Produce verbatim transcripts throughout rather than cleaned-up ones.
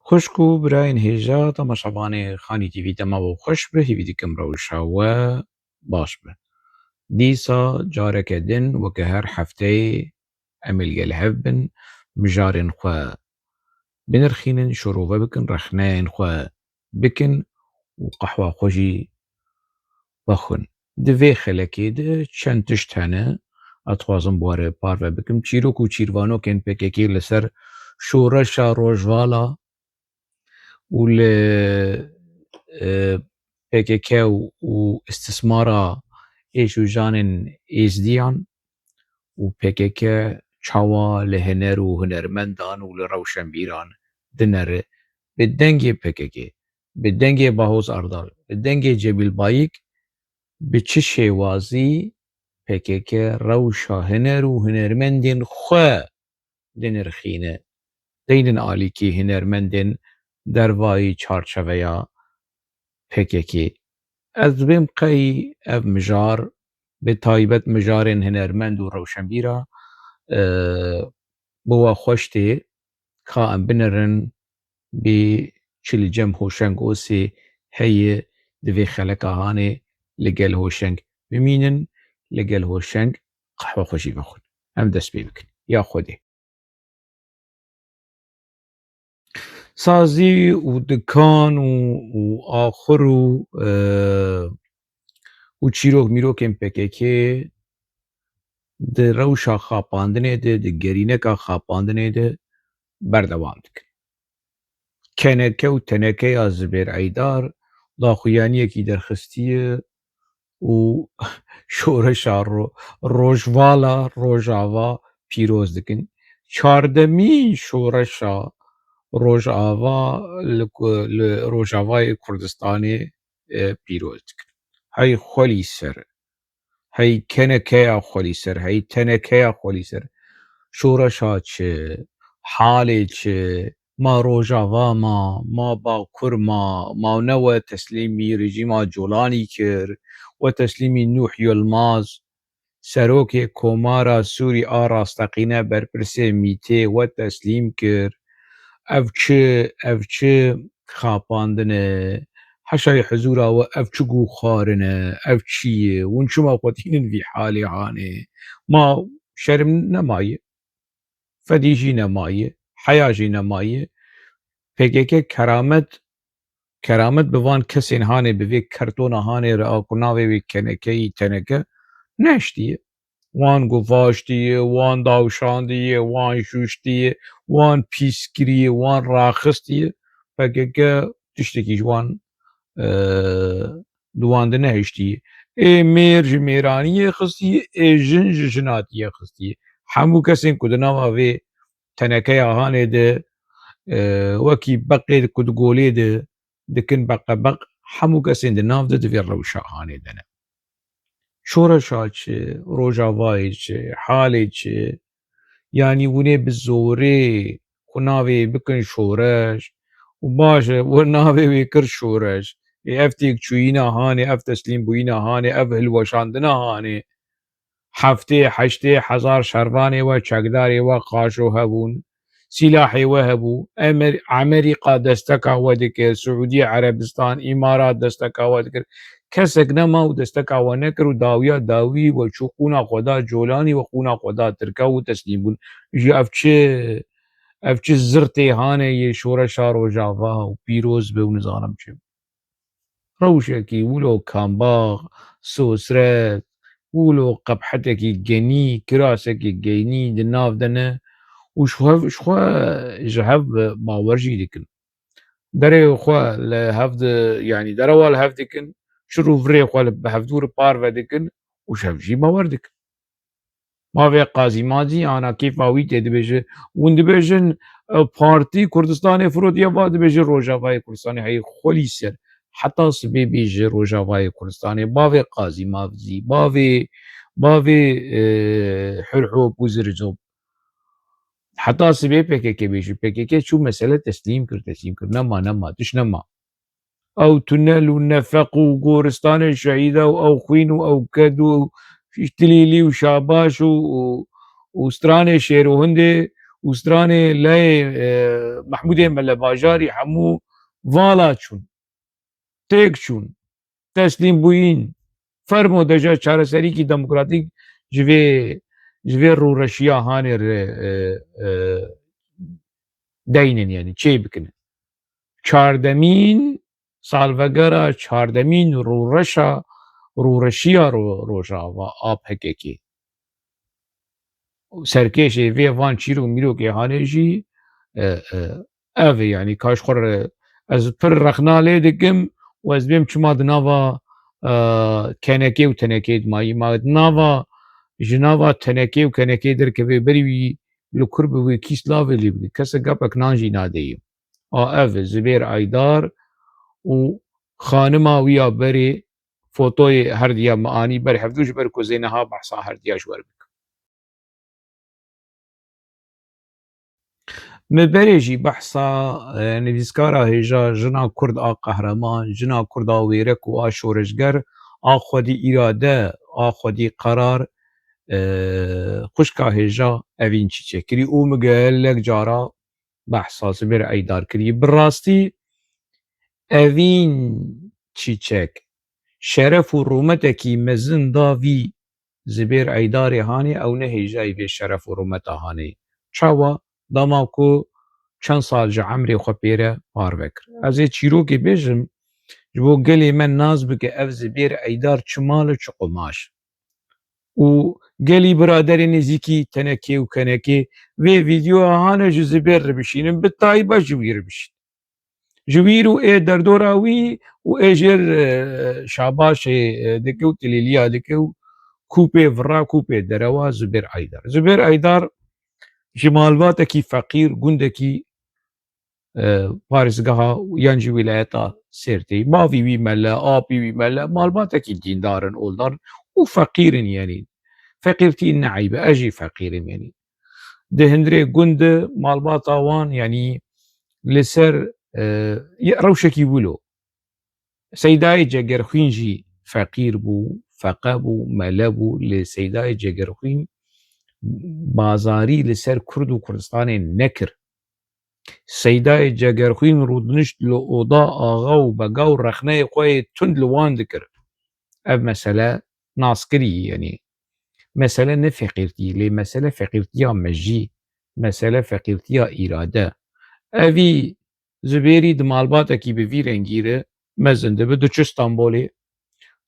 Xwişk û birayên hêja temaşevanê Xanî T V, dema we xweş be, hêvî dikim rewşa we baş be. Dîsa careke din weke her hefteyê em ê li gel hev bin, mijarên xwe binirxînin, şorove bikin, rexneyên xwe bikin û qehwa xwe jî vexwin. Di vê xelekê de çend tişt hene, ez dixwazim bi we re parve bikim. Çîrok û çîrvanokên P K K li ser şoreşa Rojvala û li, e, P K K û, û istismara êş û janên êzdiyan û P K K çawa li huner û hunermendan û li rewşenbîran dinere, bi dengê P K K, bi dengê Bahoz Erdal, bi dengê Cemîl Bayik, bi çi şêwazî P K K rewşa huner û hunermendên xwe dinirxîne, deynin alîkî hunermendên dervayî çarçeveya P K K. Ez dibêm qey ev mijar, bi taybet mijarên hunermend û rewşenbîra, e, bi we xweş tê, ka em binirin, bî çi li cem Hoşeng Osê heye di vê xeleka hanê li gel Hoşeng bimînin, li gel Hoşeng qehwe xwe jî vexwin. Em dest pê bikin. Ya Xwedê. Sazî û dikan û, û axur û, e, û çîrok mîrokên P K K di rewşa xapandinê de, di gerîneka xapandinê de berdewam dikin. Keneke û tenekeya Zibêr Eydar daxuyaniyekî derxistiye û şoreşa ro-, Rojvala, Rojava pîroz dikin. Çardemîn şoreşa Rojava li ku, li Rojavayê Kurdistanê, e, pîroz dikin. Hey xwelî ser, hey kenekeya xwelî ser, hey tenekeya xwelî ser. Şoreşa çi, halê çi, ma Rojava ma, ma Bakur ma, ma ne we teslîmî rejîma Colanî kir, we teslîmî Nûh Yilmaz, serokê Komara Sûrî a rasteqîne, berpirsê mîtê, we teslîm kir. Ev çi, ev çi xapandin e? Heşayê hizûra we ev çi gûxwarin e? Ev çi ye? Hûn çima xwe tînin vî halê hanê? Ma şerm nemaye? Fedî jî nemaye, heya jî nemaye. P K K keramet, keramet bi van kesên hanê, bi vê kertona hanê re a ku navê wê kenekeyî teneke nehiştiye. Wan guvaştiye, wan dawşandiye, wan şuştiye, wan pîs kiriye, wan raxistiye. P K K tiştekî ji wan, e, di wan de nehiştiye. Ê mêr ji mêraniyê xistiye, ê jin ji jinatiyê xistiye. Hemû kesên ku di nava vê tenekeya hanê de, e, wekî beqê ku di golê de dikin beqebeq, hemû kesên di nav de di vê rewşa hanê de ne. Şoreşa çi, Rojavayê çi, halê çi, yanî hûn ê bi zorê xwe navê bikin şoreş û baş e, we navê wê kir şoreş. Ê ev têkçûyîna hanê, ev teslîmbûyîna hanê, ev hilweşandina hanê, heftê, heştê hezar şervanê we, çekdarê we qaşo hebûn, sîlahê we hebû. Emer-, Amerîka desteka we dikir, Siûdî Erebistan, Îmarat desteka we dikir. Kesek nema û desteka we nekir û dawiya dawî we çû qûna xwe da Colanî, we qûna xwe da Tirka û teslîm bûn. Ji ev çi, ev çi zirtê hanê yê şoreşa Rojava û pîroz be û nizanim çi. Rewşekî wilo kambax, sosret, wilo qebhetekî genî, kirasekî genî di nav de ne û ji hev, ji xwe, ji hev bawer jî dikin. Derê xwe li hev di, yanî derewa li hev dikin, şir û virê xwe li bi hevdû re parve dikin û ji hev jî bawer dikin. Bavê Qazî Mazî ana kêfa wî tê dibêje. Hûn dibêjin, e, partî Kurdistanê firotiye, va dibêje Rojavayê Kurdistanê, hey xwelî ser. Heta sibê bêje Rojavayê Kurdistanê. Bavê Qazî Mazî, bavê, bavê, e, Hurhop û Zirzop. Heta sibê P K K bêje. P K K çû mesele teslîm kir, teslîm kir. Nema, nema, tiş nema. Ew tunel û nefeq û goristanê şehîda û ew xwîn û ew ked û tilîlî û şabaş û, û, û stranê şêr û hindê û stranê leyê, e, Mehmûdê Melebajarî hemû vala çûn. Têk çûn. Teslîm bûyîn. Fermo deja çareserîkî demokratîk ji vê, ji vê rûreşiya hanê re, e, e, deynin, yanî çê bikin. Çardemîn salvegera çardemîn rûreşa, rûreşiya ro-, Rojava a P K K. Serkêşê vê van çîrok mîrokê hanê jî, e, e, ev e, yanî ka ji xwe re ez pir rexna lê dikim û ez bêm çima di nava, e, kenekê û tenekê dimayî. Ma di nava, ji nava tenekê û kenekê derkeve, berî wî li kur bi wê kî silavê lê bike, kesek gapek nan jî nadeyî. A ev Zibêr Aydar û xanima wî ya berê, fotoyê herdiya me anî ber hevdû ji ber ku zê niha behsa herdiya ji wer bikim. Me berê jî behsa, e, nivîskara hêja, jina Kurd a qehreman, jina Kurd a wêrek û a şoreşger, a xwedî îrade, a xwedî qerar, e, xwişka hêja Evîn Çîçek kirî û min gelek cara behsa Zibêr Eydar kirî. Bi rastî Evîn Çîçek şeref û rûmetekî mezin da vî Zibêr Eydarê hanê, ew ne hêjayî vê şeref û rûmeta hanê. Çawa? Dema ku çend sal ji emrê xwe pê re parve kir. Ez ê çîrokê bêjim, ji bo gelê me nas bike ev Zibêr Eydar çi mal e, çi qumaş. Û gelî biraderê nêzîkî tenekê û kenekê vê vîdeoya hane ji Zibêr re bişînin, bi taybet ji wî re bişîn. Ji wî û ê derdora wî û ê jêr, e, şabaşê, e, dike û tilîliya dike û kûpê vira, kûpê derewa Zubêr Aydar. Zubêr Aydar ji malbatekî feqîr, gundekî, e, parêzgeha yan jî wîlayeta Sêrtê. Bavî wî mele, apî wî mele, malbatekî dîndar in, oldar û feqîr in, yanî feqîrtî ne eyb e, ez jî feqîr im, yanî. Di hundirê gund de malbata wan, yanî li ser, e, ye-, rewşekî wilo. Seydayê Cegerxwîn jî feqîr bû, feqe bû, mele bû, lê Seydayê Cegerxwîn bazarî li ser Kurd û Kurdistanê nekir. Seydayê Cegerxwîn rûdinişt li oda axa û bega û rexneyê xwe yê tund li wan dikir. Ev mesele naskirî, yanî mesele ne feqîrtî, lê mesele feqîrtiya mejî, mesele feqîrtiya îrade. Evî Zubêrî di malbatekî bi vî rengî re mezin dibe, diçe Stenbolê.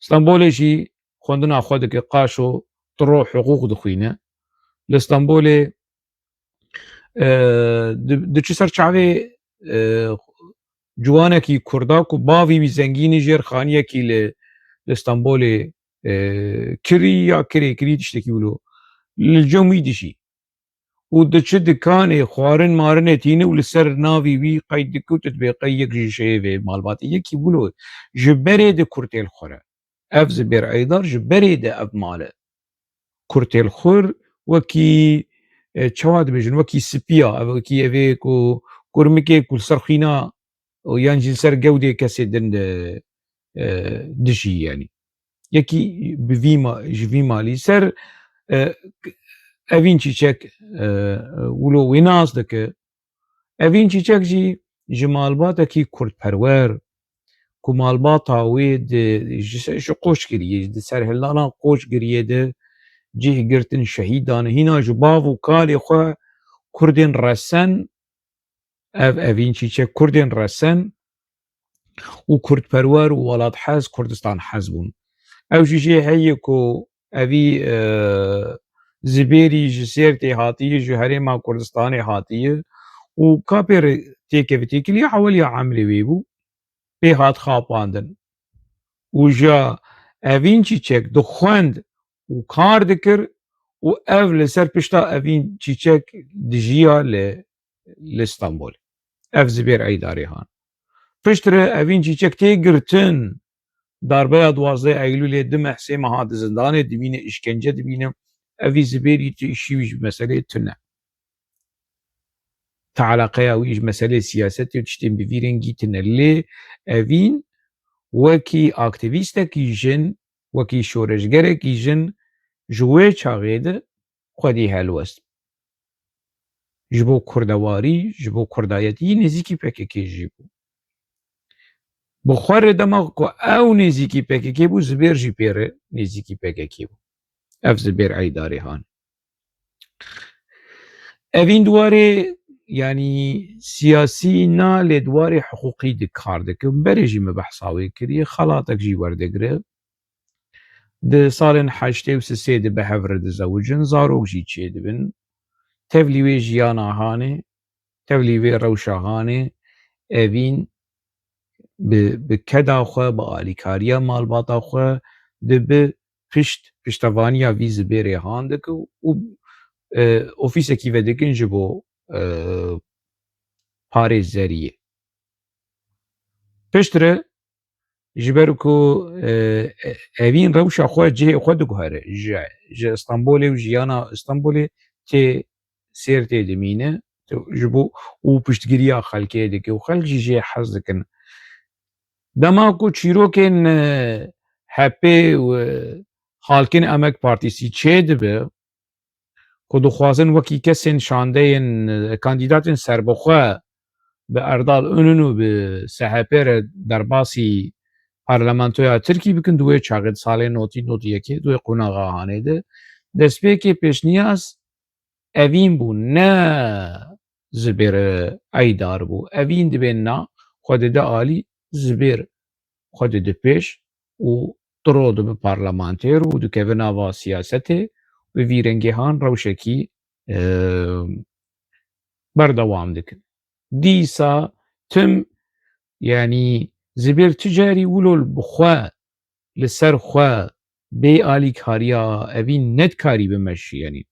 Stenbolê jî xwendina xwe dike, qaşo tiro hiqûq dixwîne. Li Stenbolê, e, di-, diçe ser çavê, e, ciwanekî Kurda ku bavî wî zengînî jêr xaniyekî li, li Stenbolê, e, kirî ya kirê kirî tiştekî wilo. Li cem wî dijî. Û diçe dikanê xwarin marinê tîne û li ser navî wî qeyd dike û tu dibê qey yek jî ji vê malbatê yekî wilo ji berê de kurtê li xwe re. Ev Zibêr Eydar ji berê de ev mal e. Kurtê li xwe wekî, e, çawa dibêjin, wekî sipiya, ev wekî evê ku kurmikê ku li ser xwîna û yan jî li ser gewdê kesê din de, e, dijî, yanî. Yekî bi vî ma-, ji vî malî ser, e, Evîn Çîçek, e, wilo wê nas dike. Evîn Çîçek jî ji malbatekî kurdperwer, ku malbata wê di, ji se-, ji Qoçgiriyê, di serhildana Qoçgiriyê de cih girtin, şehîd dan, hîna ji bav û kalê xwe Kurdên resen, ev Evîn Çîçek Kurdên resen û kurdperwer û welathez, Kurdistan hez bûn. Ew jî jê heye ku evî, e, Zibêrî ji Sêrtê hatiye, ji Herêma Kurdistanê hatiye û ka pê re têkevitî kiriye, eweliya emrê wê bû, pê hat xapandin. Û ja Evîn Çîçek dixwend û kar dikir û ev li ser pişta Evîn Çîçek dijiya li, li Stenbolê. Ev Zibêr Eydarê han. Piştre Evîn Çîçek tê girtin, darbeya duwazdeh Eylûlê, du meh, sê meha di zindanê dimîne, îşkence dibîne. Evî Zibêrî tu îşî wî ji meseleyê tune. Te eleqeya wî ji meseleyê siyasetê û tiştên bi vî rengî tune. Lê Evîn wekî aktîvîstekî jin, wekî şoreşgerekî jin ji wê çaxê de xwedî helwest. ji bo kurdewarî, ji bo kurdayetî nêzîkî P K K jî bû. Bi xwe re dema ku ew nêzîkî P K K bû, Zibêr jî pê re nêzîkî P K K bû. Ev Zibêr Eydarê han. Evîn di warê, yanî siyasî na, lê di warê hiqûqî di kar dike. Berê jî me behsa wê kiriye, xelatek jî werdigire. Di salên heştê û sisê de bi hev re dizewicin, zarok jî çêdibin. Tevlî wê jiyana hanê, tevlî wê rewşa hanê, evîn bi, bi keda xwe, bi alîkariya malbata xwe, di bi pişt, piştevaniya vî Zibêrê han dikin û, e, ofîsekî vedikin ji bo, e, parê zeriyê. Piştre, ji ber ku, e, e, evîn rewşa xwe, cihê xwe diguhere. Ji, ji Stenbolê û jiyana Stenbolê tê sêr tê dimîne, ji bo û piştgiriya xelkê dike û xelk jî jê hez dikin. Dema ku çîrokên, e, H P û, e, xalkên Emek Partîsî çêdibe, ku dixwazin wekî kesên şandeyên, e, kandîdatên serbixwe bi Erdal Önün û bi S H P re derbasî parlamentoya Tirkî bikin, di wê çaxê, di salên notî, notî yekê, di wê qonaxa hanê de, destpêkê pêşniyaz evîn bû, ne Zibêr Eydar bû. Evîn dibê na, xwe dide alî, Zibêr xwe dide pêş û tiro dibe parlamentêr û dikeve nava siyasetê, bi vî rengê han rewşekî, e, berdewam dikin. Dîsa tim, yanî Zibêr tu carî wilo bi xwe, li ser xwe, bê alîkariya evîn nedikarî bimeşî, yanî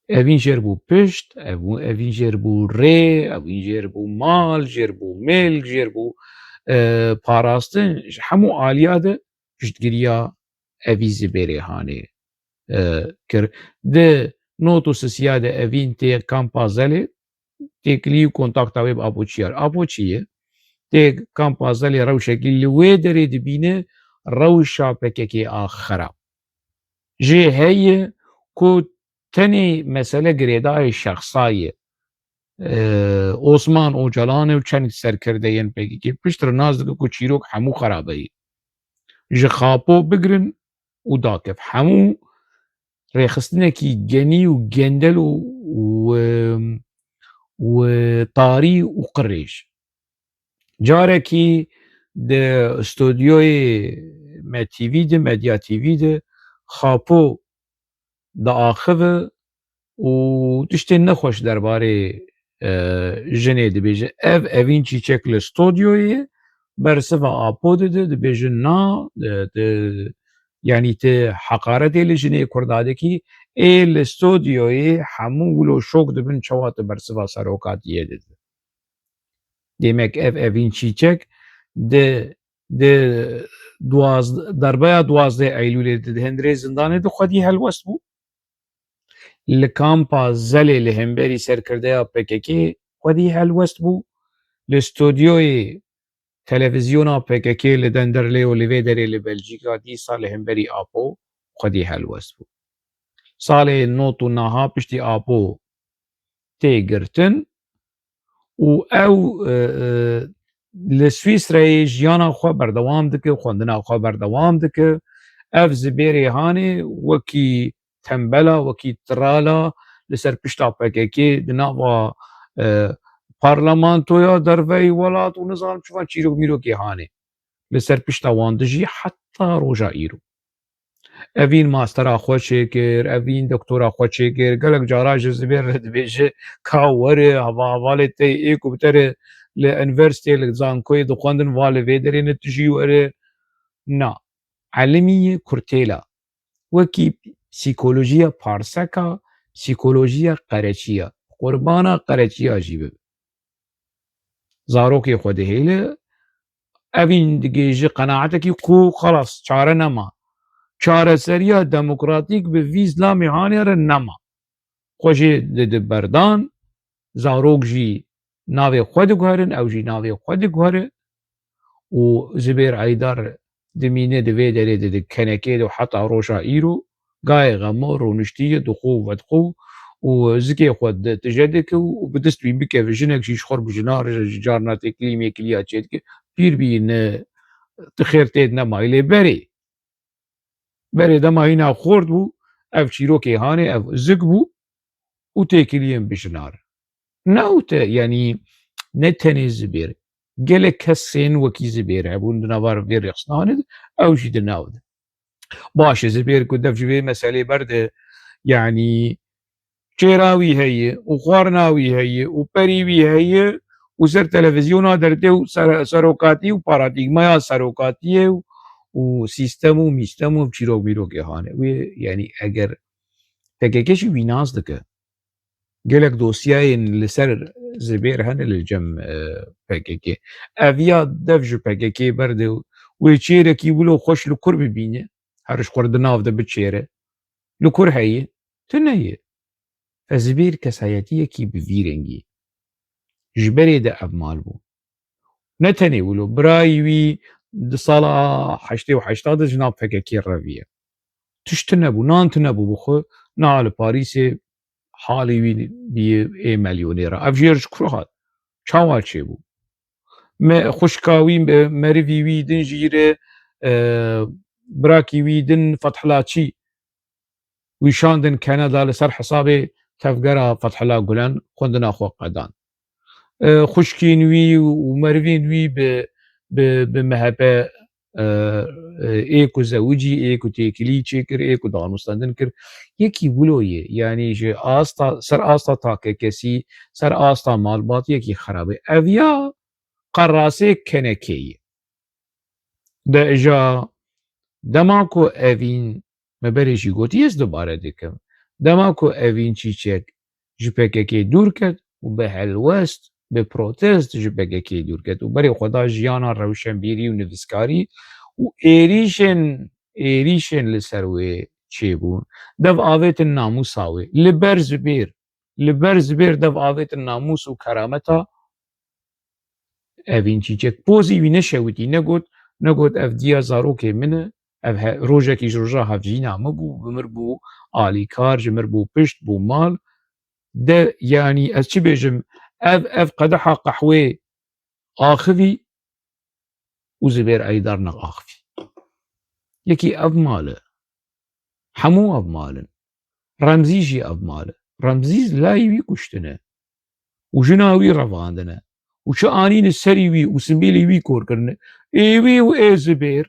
evîn jêr bû pişt, ev-, evîn jêr bû rê, evîn jêr bû mal, jêr bû mêl, jêr bû, e, parastin, ji hemû aliya de piştgiriya evî Zibêrê hanê, e, kir. Di not û sisiya de evîn tê kampa Zelê, têkilî û kontakta wê bi Apo Çiyar. Apo çi ye? Tê kampa Zelê rewşekî li wê derê dibîne rewşa P K K a xerab. Jê heye ku tenê mesele girêdayê şexsa ye. Ee, Osman Ocalan û çend serkerdeyên P K K piştre nas dike ku çîrok hemû xerabe ye. Ji Xapo bigirin û dakev. Hemû rêxistinekî genî û gendel û, û, û tarî û qirêj. Carekî di stûdyoyê Me T V de, Medya T V de, Xapo diaxive û tiştên nexweş derbarê, e, jinê dibêje. Ev Evîn Çîçek li stûdyoyê bersiva Apo dide, dibêje na, e, di, yanî tu heqaretê li jinê Kurda dikî, ê li stûdyoyê hemû wilo şok dibin, çawa tu bersiva serokatiyê dide. Demek ev Evîn Çîçek di, di duwaz-, derbeya duwazdeh Eylûlê di, di hundirê zindanê de xwedî helwest bû. Li kampa Zelê li hemberî serkirdeya P K K xwedî helwest bû. Li stûdyoyê televîzyona P K K li Denderlê û li vê derê li Belcîka dîsa li hemberî Apo xwedî helwest bû. Salê nod û neh piştî Apo tê girtin û ew, e, e, li Swîsreyê jiyana xwe berdewam dike, xwendina xwe berdewam dike. Ev Zibêrê Hanê wekî tembela, wekî tirala li ser pişta P K K di nava, e, parlamentoya derveyî welat û nizanim çivan çîrok mîrokê hanê. Li ser pişta wan dijî heta roja îro. Evîn mastera xwe çêkir, evîn doktora xwe çêkir. Gelek cara ji Zibêr re dibêje ka were, hava hevalê te ê ku bi te re li unîversîteyê, li zankoyê dixwendin, va li vê derê ne tu jî were. Na. Elimî ye kurtêla. Wekî psîkolojiya parseka, psîkolojiya qereçiya. Qurbana qereçiya jî bibe. Zarokê xwe dihêle, evîn digihêje qenaetekî ku xelas çare nema. Çareseriya demokratîk bi vî zilamê hanê re nema. Xwe jê dide berdan, zarok jî navê xwe diguherin, ew jî navê xwe diguhere û Zibêr Eydar dimîne di vê derê de, di kenekê de û heta roja îro gayê xemo rûniştiye, dixwe û vedixwe û zikê xwe di tije dike û, û bi dest wî bikeve. Jinek jî ji xwe bi jinar ji carna têkilî mêkiliya çêdike. Pîr bî ne, ti xêr tê nemayî lê berê. Berê dema hîna xort bû, ev çîrokê hanê, ev zik bû û têkiliyên bi jinar. Ne û te, yanî ne tenê Zibêr. Gelek kesên wekî Zibêr hebûn di nava vê rêxistinanê de, ew jî di nav de. Baş e, Zibêr ku dev ji vê meselê berde, yanî çêra wî heye û xwarina wî heye û perî wî heye û ser televîzyona derdê û ser-, serokatî û paradîgmaya serokatiyê û, û sîstem û mîstem û çîrok mîrokê hane. Wê, yanî eger P K K jî wî nas dike. Gelek dosyayên li ser Zibêr hene li cem, e, P K K. Ev ya dev ji P K K berde û wê çêrekî wilo xweş li kur bibîne. Her ji xwe di nav de biçêre. Li kur heye? Tune ye. Zibêr kesayetiyekî bi vî rengî. Ji berê de ev mal bû. Ne tenê wilo, birayî wî di sala heştê û heşta de ji nav P K K reviye. Tişt tune bû, nan tune bû bi xwe, niha li Parîsê halê wî bîye ê milyonêra. Ev jê ji kur hat? Çawa çêbû? Me xwişka wî, me-, merivî wî din jî re, e, birakî wî din Fethullah Çî wî şandin Kanada li ser hesabê tevgera Fethullah Gulen xwendina xwe qedan. E, xwişkên wî û merivên wî bi, bi, bi M H P, e, e, ê ku zewicî, ê ku têkilî çêkir, ê ku danûstendin kir. Yekî wilo ye. Yanî ji asta, ser asta takekesî, ser asta malbatî yekî xerab e. Ev ya qerasê kenekê ye. De îja dema ku Evîn, me berê jî gotî, ez dubare dikim. Dema ku Evîn Çîçek ji P K K dûr ket û bi helwest, bi protest ji P K K dûr ket û berê xwe da jiyana rewşenbîrî û nivîskarî û êrîşên, êrîşên li ser wê çêbûn, dev avêtin namûsa wê. Li ber Zibêr, li ber Zibêr dev avêtin namûs û kerameta Evîn Çîçek. Pozî wî neşewitî, negot, negot ev diya zarokê min e, ev he-, rojekî ji roja hevjîna min bû, bi mir bû alîkar, ji mir bû pişt, bû mal. De, yanî ez çi bêjim, ev, ev qedeha qehwê axivî û Zibêr Eydar nexaxivî. Yekî ev mal e. Hemû ev mal in. Remzî jî ev mal e. Remzî layî wî kuştine. Û jina wî revandine. Û çi anîne serî wî û simbêlê wî kor kirine. Ê wî û ê Zibêr,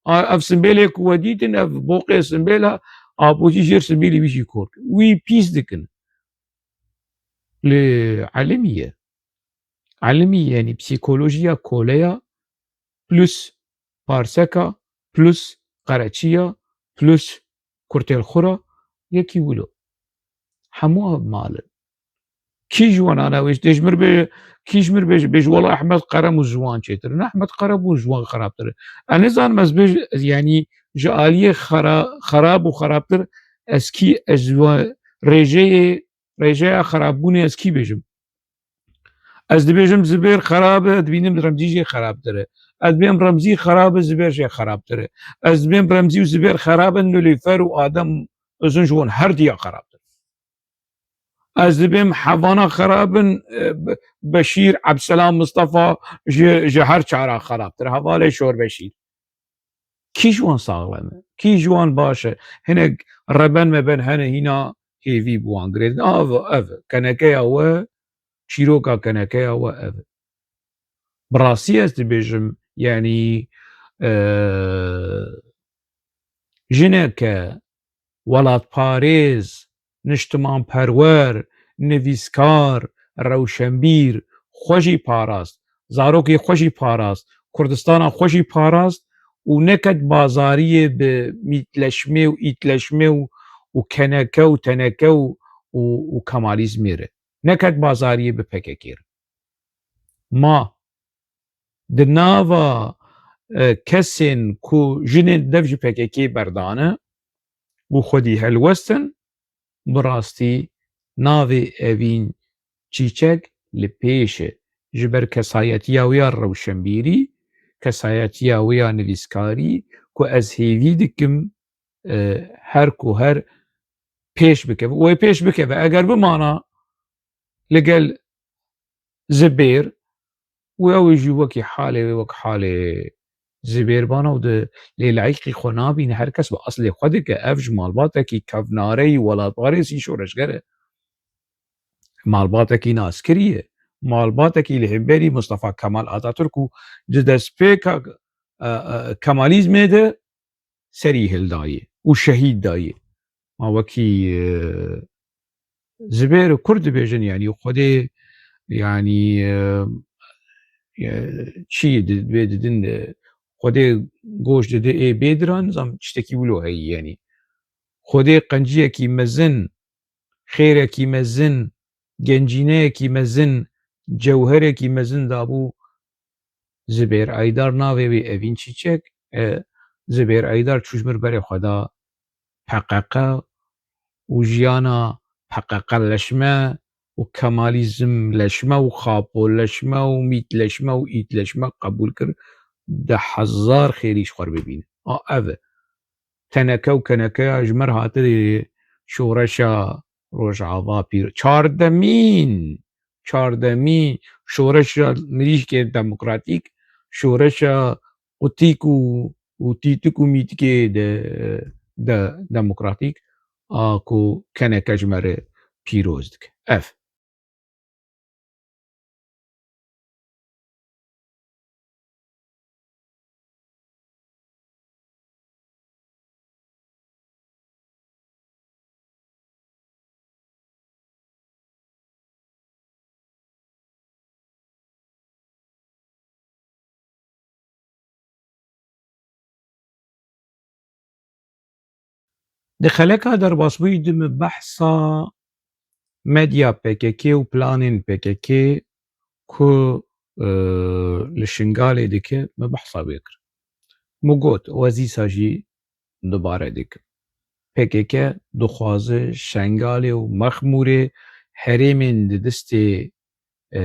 a, ev simbêlê ku we dîtin, ev boqê simbêla, apotî jêr simbêlê wî jî kor kir. Wî pîs dikin. Lê elimî ye. Elimî, yanî psîkolojiya koleya plus parseka plus qereçiya plus kurtêlxura yekî wilo. Hemû ev mal in. Kî ji wan ana wê, dê ji mir bê, kî ji mir bê, bêj wela Ehmed Qerem û ji wan çêtir in. Ehmed Qerem û ji wan xerabtir in. Ez nizanim ez bêj, yanî ji aliyê xera-, xerab û xerabtir ez kî, ez ji wan rêjeyê, rêjeya xerabûnê ez kî bêjim? Ez dibêjim Zibêr xerab e, dibînim Remzî jê xerabtir e. Ez dibêm Remzî xerab e, Zibêr jê xerabtir e. Ez dibêm Remzî û Zibêr xerab in, Nilûfer û Adem Uzun ji wan her diya xerabtir. Ez dibêm hevana xerab in, e, Be-, Beşîr, Ebselam, Mistefa ji, ji her çara xerabtir. Hevalê Şor Beşîr. Kî ji wan saxlem e? Kî ji wan baş e? Hinek reben meben hene hîna hêvî bi wan girêdin. Ev, ev kenekeya we, çîroka kenekeya we ev e. Bi rastî ez dibêjim, yanî, e, jineke welatparêz, niştimanperwer, nivîskar, rewşenbîr, xwe jî parast, zarokê xwe jî parast, Kurdistana xwe jî parast û neket bazariyê bi mîtleşmê û îtleşmê û, û keneke û teneke û, û, û kemalîzmê re. Neket bazariyê bi P K K re. Ma di nava, e, kesên ku jinên dev ji P K K berdane û xwedî helwest in, bi rastî navê Evîn Çîçek li pêş e. Ji ber kesayetiya wê ya rewşenbîrî, kesayetiya wê ya nivîskarî ku ez hêvî dikim, e, her ku her pêş bikeve. Wê pêş bikeve. Eger bimana li gel Zibêr û ew jî wekî halê wê, wek halê Zibêr bana û di lê layiqî xwe nabîne. Her kes bi eslê xwe dike. Ev ji malbatekî kevnareyî welatparêzî şoreşger e. Malbatekî naskirî ye. Malbatekî li hemberî Mustafa Kemal Atatürk û di destpêka, e, e, Kemalîzmê de serî hildayê û şehîd dayê. Ma wekî, e, Zibêr û Kurd dibêjin, yanî Xwedê, yanî, e, e, çi di-, divê didin, e, Xwedê goş dide ê bêdiran, zam tiştekî wilo heyî, yanî Xwedê qenciyekî mezin, xêrekî mezin, gencîneyekî mezin, cewherekî mezin dabû Zibêr Aydar, navê wê Evîn Çîçek. E, Zibêr Aydar çû ji mir berê xwe da P K K û jiyana P K K leşme û Kemalîzm leşme û Xapo leşme û Mît leşme û Ît leşme qebûl kir. Deh hezar xêrî ji xwe re bibîne. A, ev e. Teneke û kenekeya ji mir hatî şoreşa Rojava pîr. Çardemîn, çardemîn şoreşa mirîşkê demokratîk, şoreşa qutîk û, û tîtik û mîtikê de, de demokratîk a ku keneke ji me re pîroz dike. Ev. Di xeleka derbasbûyî de min behsa medya P K K û planên P K K ku, e, li Şingalê dike, min behsa wê kir. Min got, û ez dîsa jî dubare dikim. P K K dixwaze Şengalê û Mexmûrê herêmên di destê, e,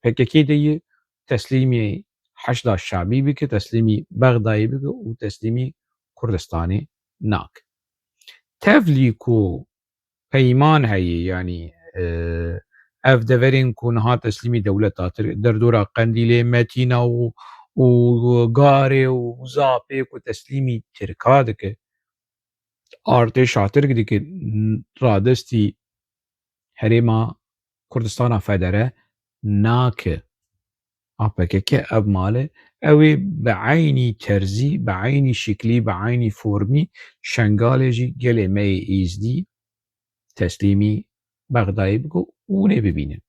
P K K de ye, teslîmî Heşda Şabî bike, teslîmî Bexdayê bike û teslîmî Kurdistanê nake. Tevlî ku peyman heye, yanî, e, ev deverên ku niha teslîmî dewleta Tirk, derdora Qendîlê, Metîna û, û Garê û Zapê ku teslîmî Tirka dike, artêşa Tirk dike, radestî herêma Kurdistana Federe nake. A P K K ev mal e, ew ê bi eynî terzî, bi eynî şiklî, bi eynî formî Şengalê jî gelê me yê Êzdî teslîmî Bexdayê bike û hûn ê bibînin.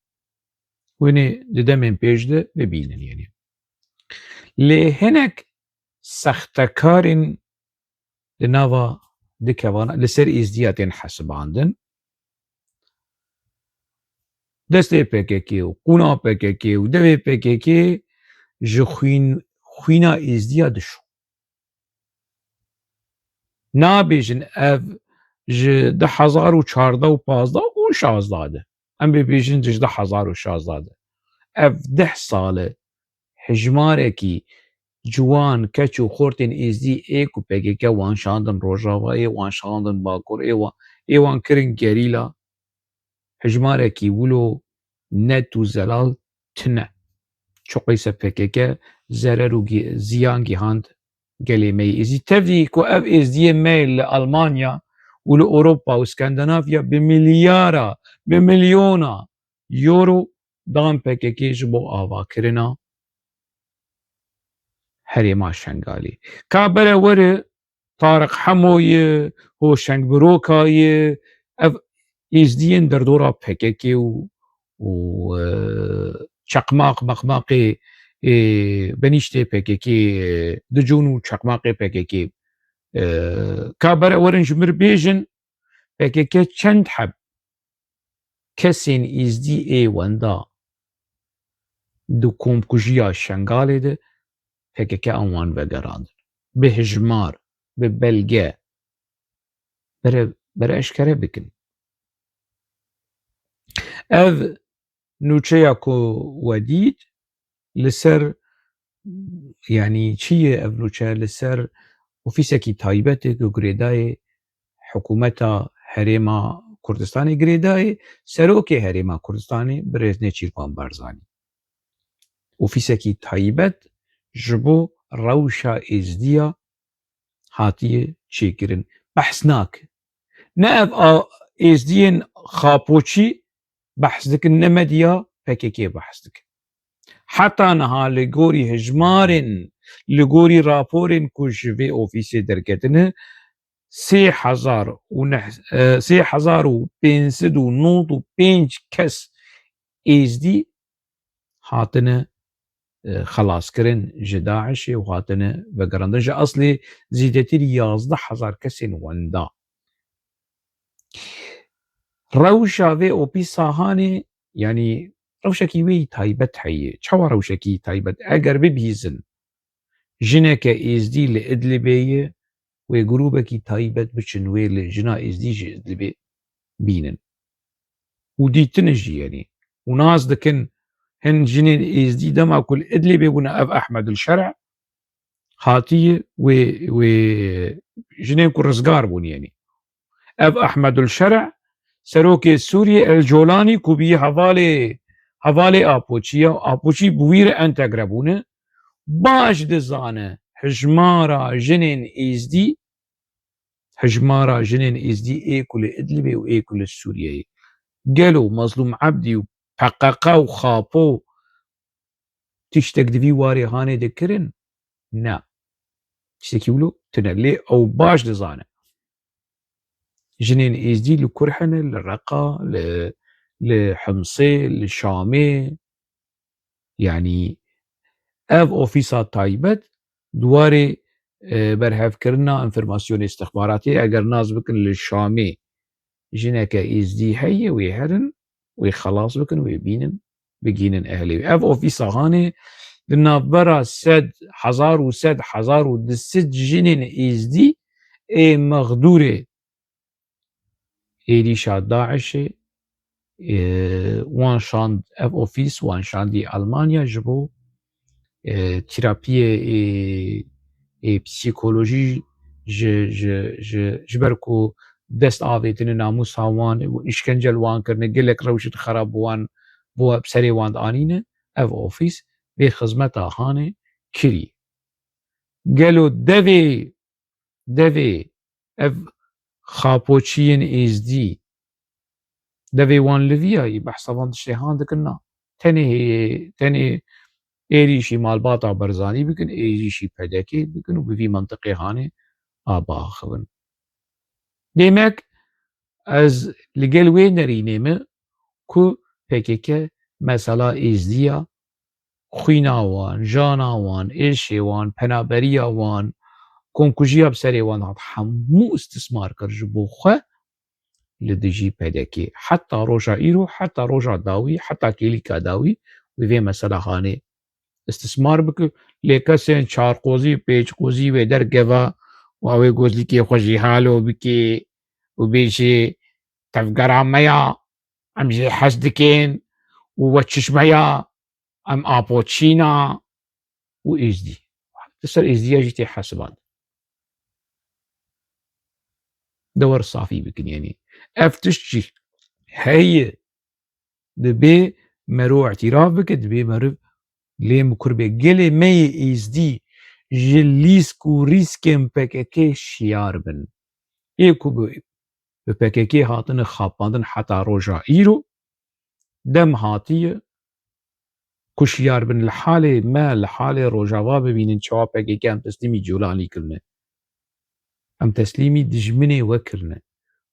Hûn ê di demên pêş de bibînin, yanî. Lê hinek sextekarên di nava du kevana li ser Êzdiya tên hesibandin. Destê P K K û qûna P K K û devê P K K ji xwîn-, xwîna Êzdiya dişo. Nabêjin ev ji du hezar û çardeh û pazdeh û şazdeh de. Em bibêjin ji du hezar û şazdeh de. Ev deh sal e hijmarekî ciwan, keç û xortên Êzdî ê ku P K K wan şandin Rojavayê, wan şandin Bakur, ê wan, ê wan kirin gerîla, hijmarekî wilo net û zelal tune. Çiqîse P K K zerer û gi-, ziyan gihand gelê me yê Êzdî. Tevî ku ev Êzdiyê me li Almanya û li Ewropa û Skandinavya bi milyara, bi milyona euro dan P K K ji bo avakirina herêma Şengalê. Ka bere were Tariq Hemo ye, Hoşeng Biroka ye, ev Êzdiyên derdora P K K û, û, e, çeqmaq, meqmaqê, e, benîştê P K K, e, dicûn û çeqmaqê P K K. E, ka bere werin ji mir bêjin, P K K çend heb kesên Êzdî ê wenda di komkujiya Şengalê de P K K an wan vegerandin. Bi hijmar, bi belge, bere, bere eşkere bikin. Ev nûçeya ku we dît, li ser, yanî çi ye ev nûçe? Li ser ofîsekî taybet e ku girêdayê hikûmeta Herêma Kurdistanê girêdayê, serokê Herêma Kurdistanê birêz Nêçîrvan Barzanî. Ofîsekî taybet ji bo rewşa Êzdiya hatiye çêkirin. Behs nake. Ne ev a, Êzdiyên xapoçî behs dikin, ne medya P K K behs dikin. Heta niha li gorî hejmarên, li gorî raporên ku ji vê ofîsê derketine, sê hezar û neh, e, sê hezar û pênc sed û nod û pênc kes Êzdî hatine, e, xelaskirin ji DAIŞê û hatine vegerandin. Ji eslê zêdetirî yazdeh hezar kesên wenda. Rewşa vê opîsa hanê, yanî rewşekî wê yî taybet heye. Çawa rewşekî taybet? Eger bibihîzin jineke Êzdî li Idlibê ye, wê grûbekî taybet biçin, wê li jina Êzdî ji Idlibê bînin. Û dîtine jî, yanî. Û nas dikin, hin jinên Êzdî dema ku li Idlibê bûne, ev Ehmedul Şer'e hatiye wê, wê jinên ku rizgar bûn, yanî. Ev Ehmedul Şer'e, serokê Sûriyê El Colanî ku bî hevalê, hevalê Apoçî ya, Apoçî bi wî re entegre bûne, baş dizane hijmara jinên Êzdî, hijmara jinên Êzdî ê ku li Idlibê û ê ku li Sûriyeyê. Gelo Mezlûm Ebdî û P K K û Xapo tiştek di vî warê hanê dikirin? Ne. Tiştekî wilo tune. Lê ew baş dizane. Jinên Êzdî li kur hene? Li Reqa, li, li Himsê, li Şamê. Yanî ev ofîsa taybet di warê, e, berhevkirina înformasyonê îstixbaratê, eger nas bikin li Şamê jineke Êzdî heye, wê herin, wê xelas bikin, wê bînin, bigînin ehlê wê. Ev ofîsa hanê di navbera sed, hezar û sed, hezar û du sed jinên Êzdî ê mexdûrê êrîşa DAIŞê, e, wan şand, ev ofîs wan şandî Almanya ji bo, e, terapiyê, e, e, psîkolojî ji, ji, ji, ji ber ku dest avêtine namûsa wan û îşkence li wan kirine, gelek rewşên xerab bi wan, bi serê wan de anîne, ev ofîs vê xizmeta hanê kirî. Gelo devê, devê ev xapoçiyên Êzdî, devê wan li vî ya yî, behsa van tiştê han dikin na. Tenê hê-, tenê êrîşî malbata Barzanî bikin, êrîşî P D K bikin û bi vî mentiqê hanê ava axivin. Demek ez li gel wê nerînê me ku P K K mesela Êzdiya, xwîna wan, jana wan, êşê wan, penaberiya wan, komkujiya bi serê wan hat, hemû istismar kir ji bo xwe li dijî P D K. Heta roja îro, heta roja dawî, heta kêlîka dawî wê vê mesela hanê istismar bike. Lê kesên çarqozî, pêçqozî wê derkeve û ew ê gozlîkê xwe jî halo bike û bêjê, tevgera me ya, em jê hez dikin û we çişme ya, em apoçîna û Êzdî. Li ser Êzdiya jî tê hesiband. De wer safî bikin, yanî ev tişt jî heye, dibê mero îtîraf bike, dibê meriv lê mikur bê. Gelê me yê Êzdî ji lîsk û rîskên P K K şiyar bin. Ê ku bi, bi P K K hatine xapandin heta roja îro, dem hatiye ku şiyar bin. Li halê me, li halê Rojava bibînin çawa P K K em teslîmî Colanî kirine. Em teslîmî dijminê we kirine.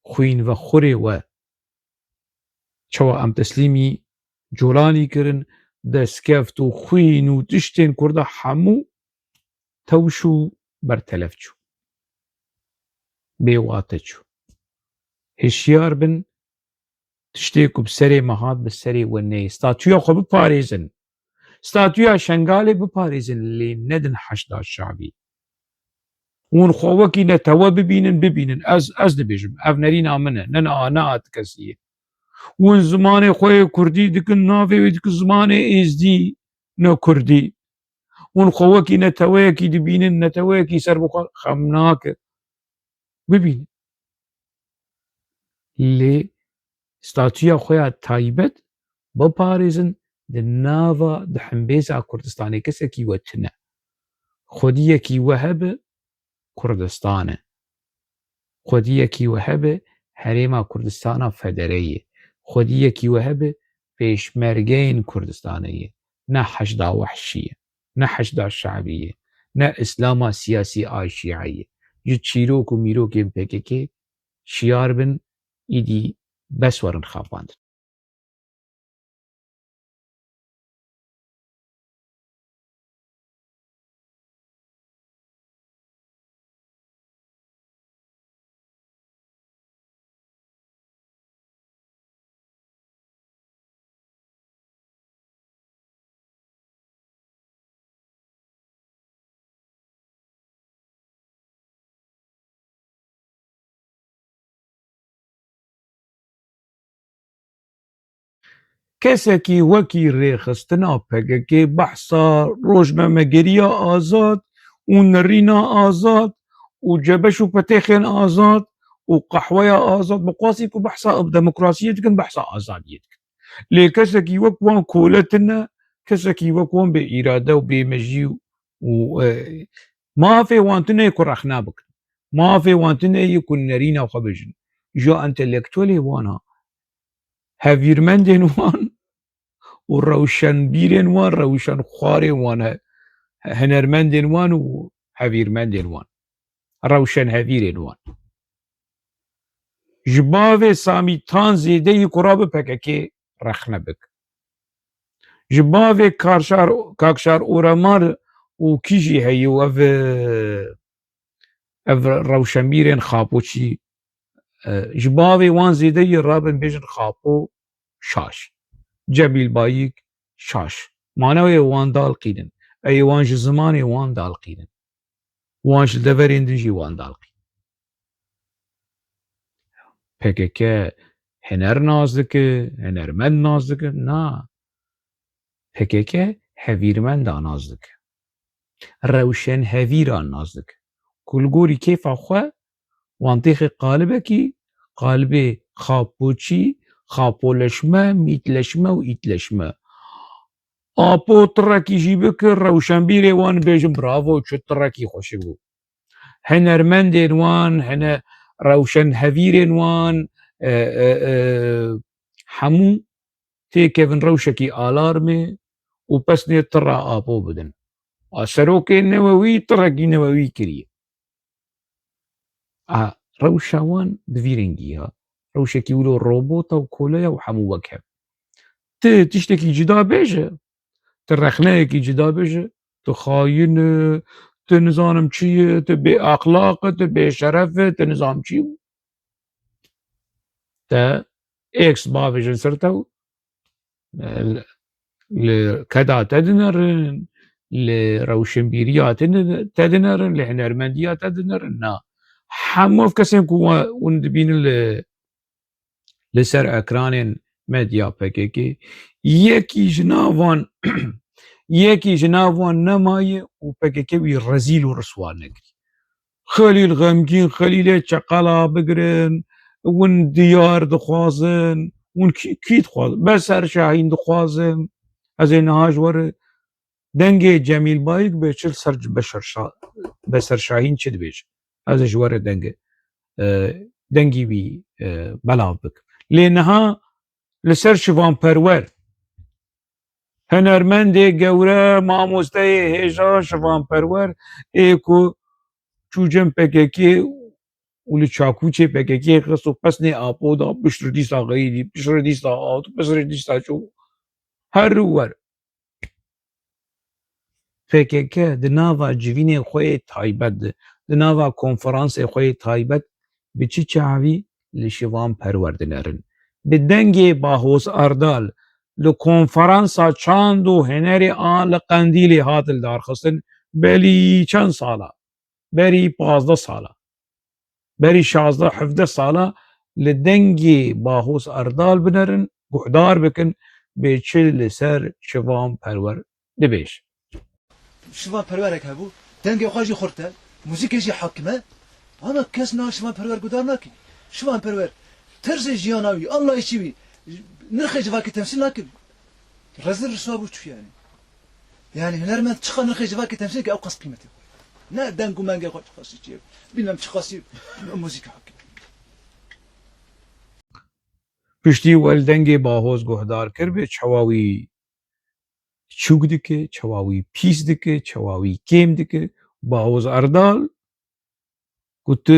Xwînvexurê we. Çawa em teslîmî Colanî kirin, destkeft û xwîn û tiştên Kurda hemû tewş û bertelef çû. Bêwate çû. Hişyar bin, tiştê ku bi serê me hat, bi serê we neyê. Statûya xwe biparêzin. Statûya Şengalê biparêzin, lê nedin Heşda Şabî. Hûn xwe wekî netewe bibînin, bibînin. Ez, ez dibêjim, ev nerîna min e, ne, ne, ne a ti kesî ye. Hûn zimanê xwe yê kurdî dikin, navê wê dikin zimanê êzdî, ne kurdî. Hûn xwe wekî neteweyekî dibînin, neteweyekî serbixwe xem nake. Bibînin. Lê statûya xwe ya taybet biparêzin, di nava, di hembêza Kurdistanê kesekî we tune. Xwediyekî we hebe Kurdistan e. Xwediyekî we hebe Herêma Kurdistana Federe ye. Xwediyekî we hebe Pêşmergeyên Kurdistanê ye. Ne Heşda Wehşî ye. Ne Heşda Şe'bî ye. Ne Îslama siyasî a Şîe ye. Ji çîrok û mîrokên P K K şiyar bin, îdî bes werin xapandin. Kesekî wekî rêxistina P K K behsa rojnamegeriya azad û nerîna azad û cebeş û petêxên azad û qehweya azad, bi qasî ku behsa demokrasiyê dikin, behsa azadiyê dikin. Lê kesekî wek wan kole tune, kesekî wek wan bê îrade û bê mejî û, e, mafê wan tune ye ku rexne bikin. Mafê wan tune ye ku nerîna xwe bijin. Ji entelektuelê wan a, hevîrmendên wan û rewşenbîrên wan, rewşenxwarên wan, he-, hunermendên wan û hevîrmendên wan, rewşenhevîrên wan. Ji bavê Samî Tan zêde yî ku rabe P K K rexne bik. Ji bavê Karşar, Kakşar Oramar û kî jî heye û ev, ev rewşenbîrên Xapoçî, e, ji bavê wan zêde yî rabin bêjin Xapo şaş. Cemîl Bayik şaş. Manewê wan dalqînin. Ey wan ji zimanê wan dalqînin. Wan ji deverên din jî wan dalqîn. P K K huner nas dike, hunermend nas dike? Na. P K K hevîrmenda nas dike. Rewşenhevîran nas dike. Ku li gorî kêfa xwe wan têxe qalibekî, qalibê Xapoçî, Xapoleşme, Mîtleşme û Îtleşme. Apo tirekî jî bike, rewşenbîrê wan bêjin bravo, çi tirekî xweşik bû. Hunermendên wan, hene rewşenhevîrên wan, e, e, e, hemû têkevin rewşekî alarmê û pesnê tira Apo bidin. A serokê newewî tirekî newewî kiriye. A, rewşa wan bi vî rengî ya. Rewşekî wilo robota û koleya û hemû wek hev. Ti tiştekî cida bêje, ti rexneyekî cida bêje, tu xayîn î, tu nizanim çi yî, tu bêexlaq î, tu bêşeref î, tu nizanim çi yî. Te êks bavêjin ser te û, e, li keda te dinerin, li rewşenbîriya te din-, te dinerin, li hunermendiya te dinerin. Na. Hemû ev kesên ku we-, hûn dibînin li, li ser ekranên medya P K K, yekî ji nav wan, yekî ji nav wan nemaye û P K K wî rezîl û riswa nekirî. Xelîl xemgîn, Xelîlê çeqela bigirin, win diyar dixwazin, win kî, kî dixwazin? Beser Şahîn dixwazin. Ez ê niha ji we re dengê Cemîl Bayik bê çi li ser Beşer Şa-, Beser Şahîn çi dibêje? Ez ê ji we re dengê, e, dengî wî, e, belav bikim. Lê niha li ser Şivan Perwer, hunermendê gewre, mamosteyê hêja Şivan Perwer, ê ku çû cem P K K û li çakûçê P K K xist û pesnê Apo da, piştre dîsa xeyidî, piştre dîsa hat, piştre dîsa çû. Her wer. P K K di nava civînê xwe yê taybet de, di nava konferansê xwe yê taybet bi çi çavî li Şivan Perwer dinerin? Bi dengê Bahoz Erdal li konferansa çand û hunerê a li Qendîlê hat lidarxistin, belî çend sala? Berî pazdeh sala, berî şazdeh hevdeh sala li dengê Bahoz Erdal binerin, guhdar bikin, bê çi li ser Şivan Perwer dibêje. Şivan Perwerek hebû, dengê xwe jî xurt e, muzîkê jî hakim e, ama kes niha Şivan Perwer guhdar nake. Şivan Perwer Terzê jiyana wî, anlayışê wî, nirxê civakê temsîl nakir. Rezil riswa bû çû yani. Yani hunermend çiqa nirxê civakê temsîl ke ew qas qîmetê xwe. Ne deng û mengê xwe çiqasî çi ye. Bilmem çiqasî muzîka heke. Piştî wel dengê Bahoz guhdar kir bê çawa wî çûk dike, çawa wî pîs dike, çawa wî kêm dike. Bahoz Erdal ku tu,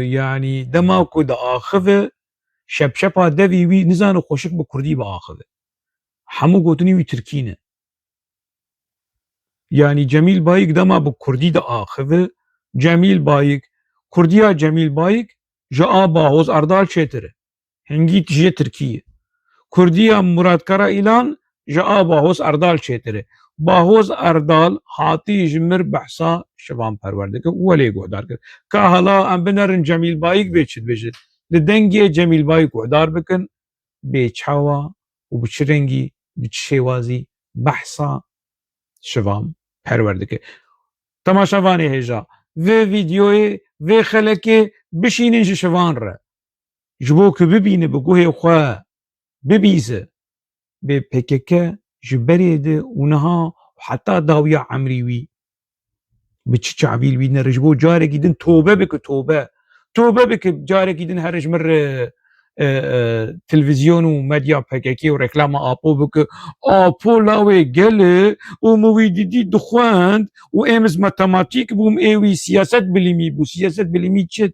yani dema ku diaxive, şepşepa devî wî nizane xweşik bi kurdî biaxive. Hemû gotinî wî tirkî ne. Yani Cemîl Bayik dema bi kurdî diaxive, Cemîl Bayik, kurdiya Cemîl Bayik ji a Bahoz Erdal çêtir e. Hingî ji tirkî ye. Kurdiya Murat Karaîlan ji a Bahoz Erdal çêtir e. Bahoz Erdal hatî ji mir behsa Şivan Perwer dike û welê guhdar kir. Ka hala em binerin Cemîl Bayik bê çi dibêje. Li dengê Cemîl Bayik guhdar bikin, bê çawa û bi çi rengî, bi çi şêwazî behsa Şivan Perwer dike. Temaşevanê hêja, vê vîdeoyê, vê xelekê bişînin ji Şivan re. Ji bo ku bibîne bi guhê xwe, bibîze. Bê P K K ji berê de û niha û heta dawiya emrî wî bi çi çavî li wî nere, ji bo carekî din tobe bike, tobe. Tobe bike, carekî din here ji mir, e, e, e, televîzyon û medya P K K û reklama Apo bike. Apo lawê gel e û min wî didî dixwend û êm ez matematîk bûm, ê wî siyaset bilimî bû. Siyaset bilimî çi?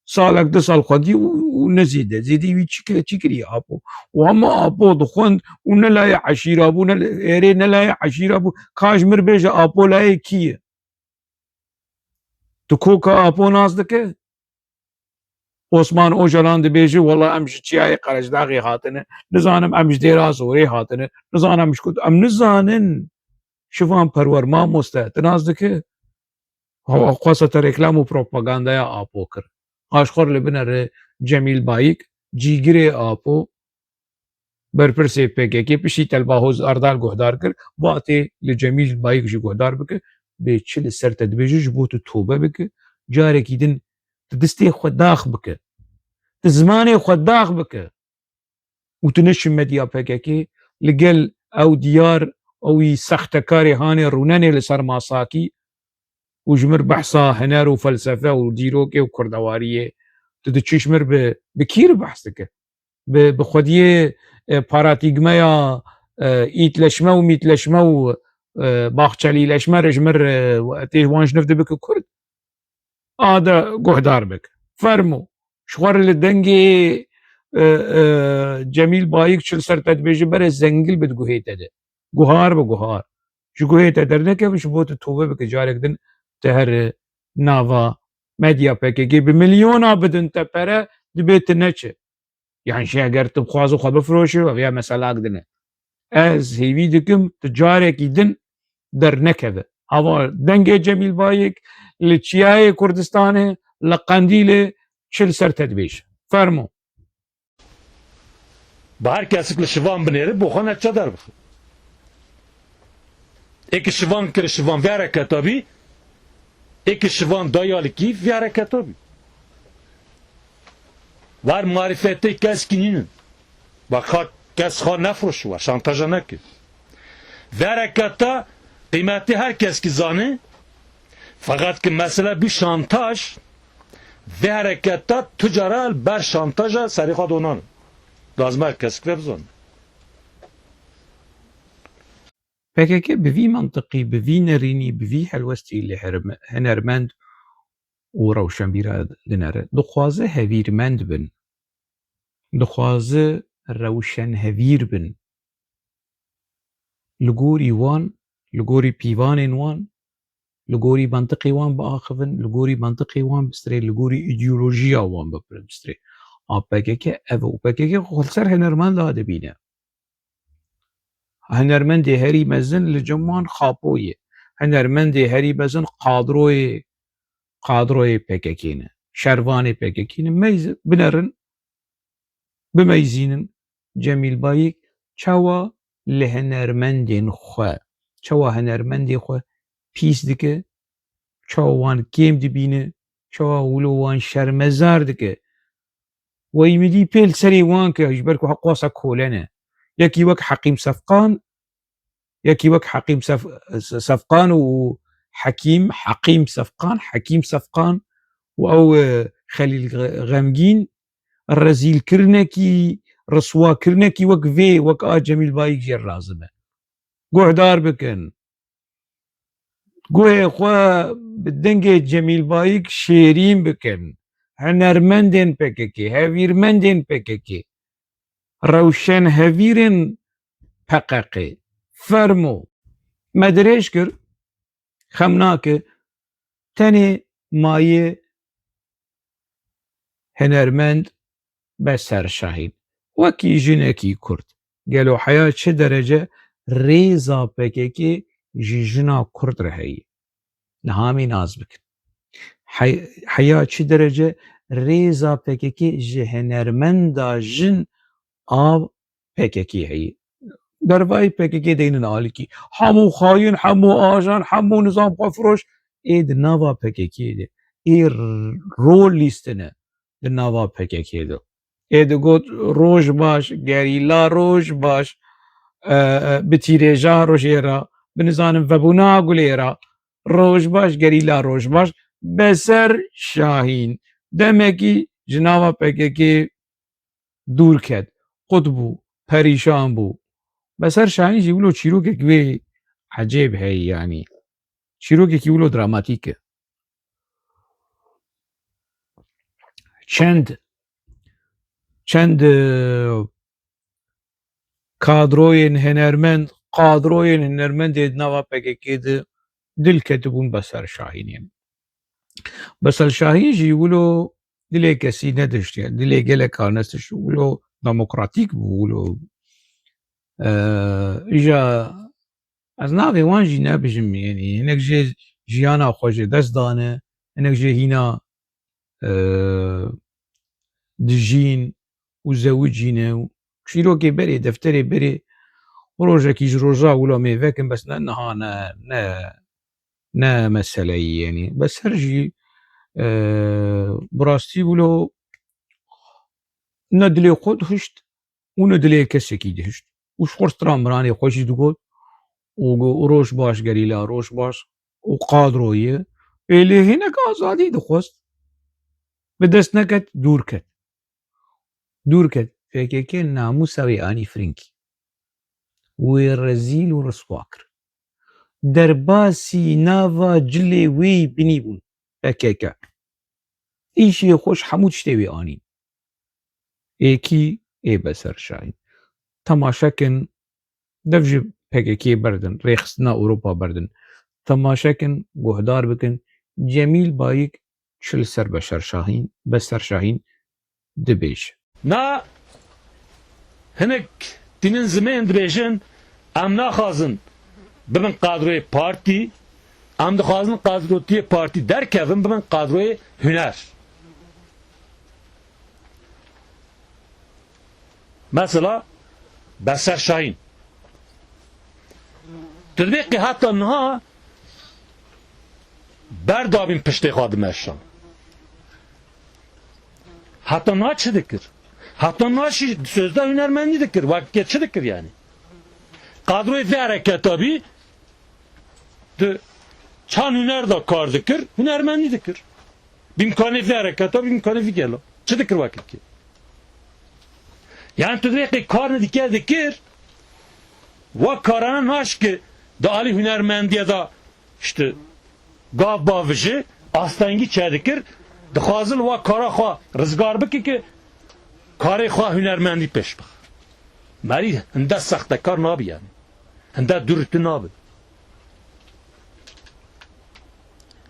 Salek du sal xwendî û, û ne zêde. Zêdî wî çi kir-, çi kiriye Apo? Û hema Apo dixwend û ne layê eşîra bû, ne, êrê ne layê eşîra bû. Ka ji mir bêje Apo layê kî ye? Tu koka Apo nas dike? Osman Ocalan dibêje, wela em ji çiyayê Qerecdaxê hatine, nizanim em ji Dêra Zorê hatine, nizanim em ji ku, em nizanin. Şivan Perwer mamoste, tu nas dike? Xwasa te reklam û propagandaya Apo kir. Aşxor li binere Cemîl Bayik, cîgirê Apo, berpirsê P K K, piştî Telbahoz Erdal guhdar kir, vatê li Cemîl Bayik jî guhdar bike, bê çi li ser te dibêje, ji bo tu tobe bike, carekî din tu distê xwe dax bike, tu zimanê xwe dax bike. Û tu neçî medya P K K, li gel ew diyar, ew wî sextekarê hanê rûnenê li ser masakî û ji mir behsa huner û felsefe û dîrokê û kurdewariyê, tu diçî ji mir bi, bi kî re behs dike? Bi, bi xwediyê, e, paratîgmeya, e, îtleşme û mîtleşme û, e, baxçelîleşme re ji mir, e, tê wan ji niv dibike kurd? A de guhdar bike. Fermo. Ji xwe re li dengê, e, e, Cemîl Bayik çi li ser te dibêje, bere zengil bi di guhê te de. Guhar bi guhar. Ji guhê te dernekeve, ji bo tu tobe bike, carek din te here nava medya P K K. Bi milyona bidin te pere, dibê tu neçe. Yan jî eger tu bixwaze xwe bifiroşe, ev ya meselak din e. Ez hêvî dikim tu carekî din dernekeve. Hava dengê Cemîl Bayik li Çiyayê Kurdistanê, li Qendîlê çi li ser te dibêje. Fermo. Bi her kesik li Şivan binêre, bo xwe neçe derbixe. Ê ki Şivan kir, Şivan vê hereketa bî, ê ki Şivan daya li kî vê hereketa bî. Wer marîfetê keskî nînin. Wer xwe kes xwe nefroşi, wer şantaja neke. Vê hereketa qîmetê her keskî zane, feqet ki mesele bî şantaj, vê hereketa tu cara li ber şantaja serê xwe donan. Lazim her kesik vê bizane. P K K bi vî mantiqî, bi vî nerînî, bi vî helwestî li herme-, hunermend û rewşenbîra dinere. Dixwaze hevîrmend bin. Dixwaze rewşenhevîr bin. Li gorî wan, li gorî pîvanên wan, li gorî mantiqê wan biaxivin, li gorî mantiqê wan bistirê, li gorî îdeolojiya wan bipir-, bistirê. A P K K ev e û P K K xwe li ser hunermenda dibîne. Hunermendê herî mezin li cem wan Xapo ye. Hunermendê herî mezin kadroyê, kadroyê P K K ne. Şervanê P K K ne. Meyz-, binerin, bimeyzînin Cemîl Bayik çawa li hunermendên xwe, çawa hunermendê xwe pîs dike, çawa wan kêm dibîne, çawa wilo wan şermezar dike. Weyî min dî pê li serê wan ke ji ber ku heqwasa kole ne. Yekî wek Heqîm Sefqan, yekî wek Heqîm Sef-, Sefqan û Hekîm, Heqîm Sefqan, Hekîm Sefqan û ew, e, Xelîl Xe-, Xemgîn rezîlkirinekî, riswakirinekî wek vê, wek a Cemîl Bayik jê re lazim e. Guhdar bikin. Guhê xwe bi dengê Cemîl Bayik şêrîn bikin. Hunermendên P K K, hevîrmendên P K K, rewşenhevîrên P Q Q. Fermo. Me dirêj kir. Xem nake. Tenê maye hunermend Beser Şahîn. Wekî jinekî Kurd. Gelo heya çi derece rêza P K K ji jina Kurd re heye? Niha em ê nas bikin. Hey-, heya çi derece rêza P K K ji hunermenda jin a P K K heye? Dervayî P K K deynin alikî. Hemû xayîn, hemû ajan, hemû nizam xwefiroş ê di nava P K K de. Ê r-, rol lîstine di nava P K K de. Ê digot roj baş, gerîla roj baş, e, e, bi tîrêja rojê re, bi nizanim vebûna gulê re, roj baş, gerîla roj baş, Beser Şahîn demekî ji nava P K K dûr ket, qut bû, perîşan bû. Beser Şahîn jî wilo çîrokek wê ecêb heye, yanî çîrokekî wilo dramatîk e. Çend, çend, e, kadroyên hunermend, kadroyên hunermendê di nava P K K de dil ketibûn Beser Şahînê. Beser Şahîn jî wilo dilê kesî nedişt, yani dilê geleka nedişt. Wilo demokratîk bû, wilo, e, îja ez navê wan jî nebijim, yani hinek jê jiyana xwe ji dest dane, hinek jê hîna, e, dijîn û zewicîne û çîrokê berê, defterê berê rojekî ji roja wilo mêvekin, bes ne niha, ne, ne, ne meseleyî, yani. Beser jî, e, bi rastî wilo ne dilê xwe dihişt, û ne dilê kesekî dihişt. Û ji xwe stran miranê xwe jî digot û got, "Roj baş gerîla, roj baş." Û kadroyê ê lê hinek azadî dixwest. Bi dest neket, dûr ket. Dûr ket. P K K namûsa wê anî firinkî. Wê rezîl û riswa kir. Derbasî nava cilê wê binî bûn. P K K. Îşê xwe ji hemû tiştê wê anîn. Êkî ê Beser Şahîn. Temaşe kin, dev ji P K K berdin, rêxistina Ewropa berdin. Temaşe kin, guhdar bikin, Cemîl Bayik çi li ser Beşer Şahîn, Beser Şahîn dibêje. Na hinek tînin zimên dibêjin, em naxwazin bibin kadroyê partî, em dixwazin kadrotiyê partî derkevin, bibin kadroyê huner. Mesela Beser Şahîn. Tu dibê qê heta niha berdabîn piştê xwe dimeşan. Heta niha çi dikir? Heta niha jî sözde hunermendî dikir. Wekî çi dikir yani? Kadroyê vê hereketa bî di çand huner de kar dikir, hunermendî dikir. Bi îmkanê vê hereketa, bi îmkanê vî gela. Çi dikir wekî? Yani tu dibê qê kar nedike dikir, wa karana naşke di alî hunermendiye de işte gav bavije, astengî çêdikir, dixwaze li wa kara xwe rizgar bike ke karê xwe hunermendî pêş bixe. Merî hinde sextekar nabe yani. Hinde dûr tu nabe.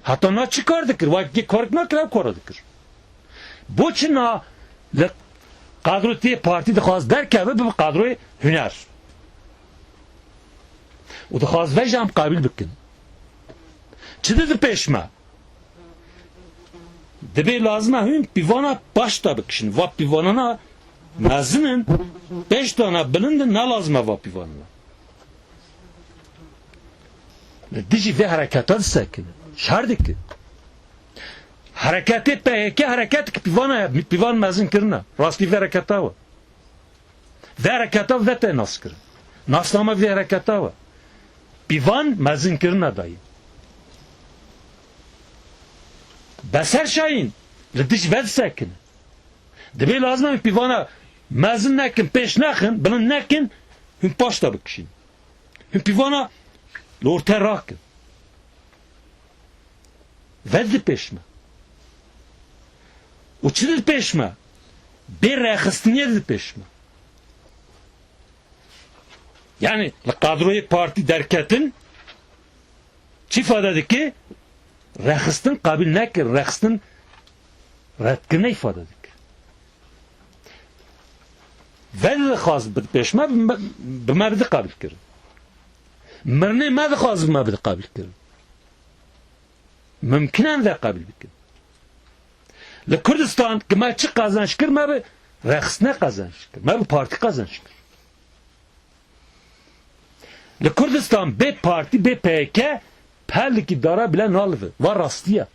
Heta na çi kar dikir? Wekî karek nakir, ev kara dikir. Bo çi na li kadro tê partî dixwaz derkeve bibe kadroyê huner? Û dixwaz vê jî em qabîl bikin. Çi dide pêş me? Dibê lazim e hûn pîvana baş de bikişin. Va pîvanana mezin in, pêş de ne bilind in, ne lazim e va pîvanana. Li dijî vê hereketa disekine. Şer dike. Hereketê P Y K hereketeke pîvana ye, pîvan mezin kirine. Rastî vê hereketa we. Vê hereketa ve te nas kirin. Nasname vê hereketa we. Pîvan mezin kirine dayî. Beser Şahîn li dij ve disekine. Dibê lazim e pîvana mezin nekin, pêş nexin, bilind nekin, hûn paş de bikişîn. Hûn pîvana li orte rakin. Vedidi pêş me. Û çi didi pêş me? Bê rêxistiniyê didi pêş me. Yani li kadroyê partî derketin çi îfade dike? Rêxistin qabil nekir, rêxistin redkirine îfade dike. Vedidi dixwaz bidi pêş me, bi me, bi me bidi qabil kirin. Mirinê me dixwaz bi me bidi qabil kirin. Mimkin e em vê qebîl bikin. Li Kurdistan ki me çi qezenç kir, me bi rêxistine qezenç kir, me bi partî qezenç kir. Li Kurdistan bê partî, bê P Y K pelekî dara bile nalive. Va rastiye.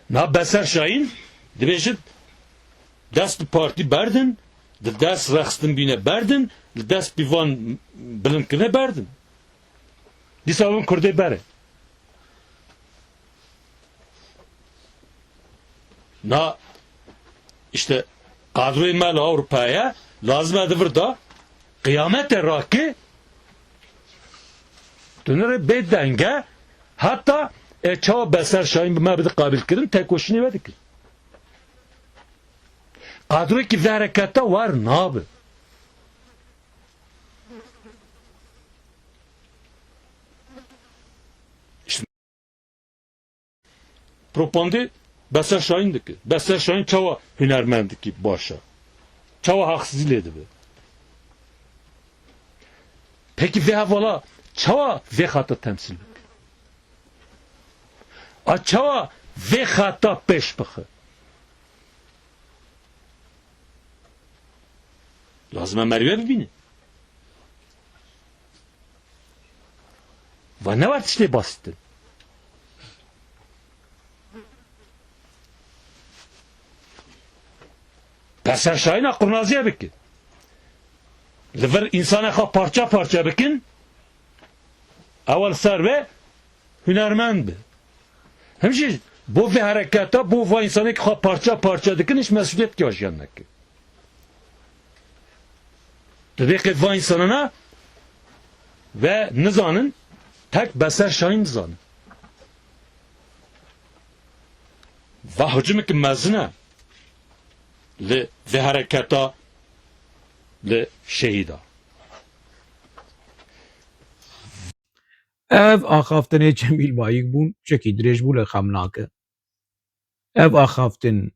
Na Beser Şahîn dibêjit, dest bi partî berdin, di dest rexistin bîne berdin, li dest pîvan bilindkirine berdin. Dîsa bin Kurdê bere. Na, işte, kadroyê me li Ewropayê lazim e di vir de qiyamete rake, tu nirê bê denge, heta e çawa Beser Şahîn bi me bide qabilkirin, tekoşînê we dikir. Kadroyekî vê hereketa war nabe. Propagandê Beser Şahîn dike. Beser Şahîn çawa hunermendikî baş e? Çawa haqsizî lê dibe? Pekî vê hevala çawa vê xata temsîl bike? A çawa vê xata pêş bixe? Lazim e merî we bibîne. Va ne war tiştê basît in. Beser Şahîna qurnaziye bike. Li vir însanê xwe parça parça bikin, ew li ser vê hunermend be. Him jî bo vê hereketa, bo va însanê ki xwe parça parça dikin, hiç mesuliyet ki jiyan neke. Dibê qê va însanana ve nizanin, tek Beser Şahîn dizanin. Va hicimeke mezin e li vê hereketa, li şehîda. Ev axaftinê Cemîl Bayik bûn, çekî dirêj bû lê xem nake. Ev axaftin,